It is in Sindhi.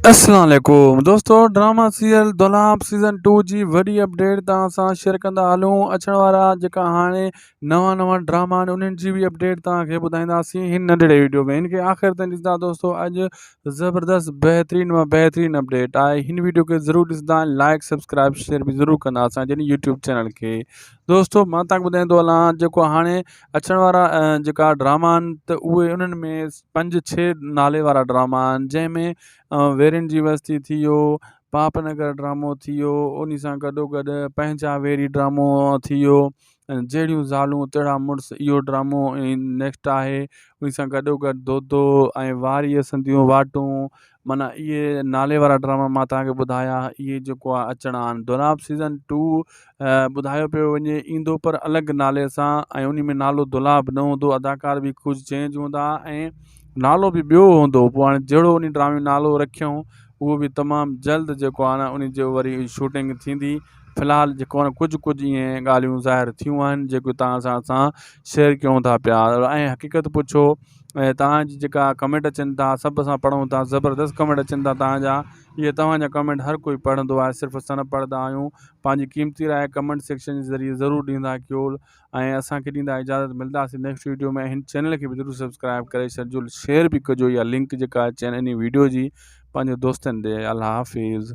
اسلام عليڪم دوستو ڊراما سيريل دولاب سيزن 2 جي وڏي اپڊيٽ توهان سان شيئر ڪندا هلون اچڻ وارا جيڪا هاڻي نوان نوان ڊراما آهن انهن جي به اپڊيٽ توهان کي ٻڌائينداسين هن ننڍڙي ويڊيو ۾ هن کي آخر تائين ڏسندا دوستو اڄ زبردست بهترين مان بهترين اپڊيٽ آهي هن ويڊيو کي ضرور ڏسندا لائڪ سبسڪرائب شيئر به ضرور ڪندا اسان جي يوٽيوب چينل کي دوستو مان توهان کي ٻڌائيندو هلان جيڪو هاڻي اچڻ وارا جيڪا ڊراما آهن ته اهي انهن ۾ پنج ڇهه نالي وارا ڊراما آهن جنهن ۾ ويرين جي وستي ٿي ويو پاپ نگر ڊرامو ٿي ويو ان سان گڏو گڏ پنهنجا ويري ڊرامو ٿي ويو جهڙيون زالون تهڙا مڙس اهو ڊرامو نيڪسٽ آهي ان سان گڏو گڏ دودو ۽ واريء سنديون واٽون معنيٰ اهي نالي وارا ڊراما مان توهان کي ٻڌايا اهي جيڪو آهي اچڻا آهن دولاب سيزن ٽو ٻڌايو پيو وڃي ايندو پر الڳ نالي سان ۽ ان ۾ نالو دولاب نه هوندو اداڪار به ڪجهه چينج هوندا ۽ نالو به ٻيو هوندو پوء هاڻي جهڙو ان ڊرامي ۾ نالو رکيائون اهو به تمام جلد جيڪو آهي نه ان جو وري شوٽنگ ٿيندي في الحال جيڪو آهي ڪجهه ڪجهه ائين ڳالهيون ظاهر ٿيون آهن جيڪو توهان سان اسان شيئر ڪيون ٿا پيا ۽ حقيقت پڇو ۽ توهان جي جيڪا ڪمينٽ اچن ٿا سڀ اسان پڙهون ٿا زبردست ڪمينٽ اچن ٿا توهان جا اهي توهان جا ڪمينٽ هر ڪوئي پڙهندو آهي صرف اسان نه پڙهندا آهيون پنهنجي قيمتي راء ڪمينٽ سيڪشن جي ذريعي ضرور ڏيندا ڪيو ۽ اسان کي ڏيندا اجازت ملداسين نيڪسٽ ويڊيو ۾ هن چينل کي به ضرور سبسڪرائب ڪري ڇڏجو شيئر به ڪجو يا لنڪ جيڪا چينل انهي ويڊيو جي پنهنجي دوستن ڏي الله حافظ.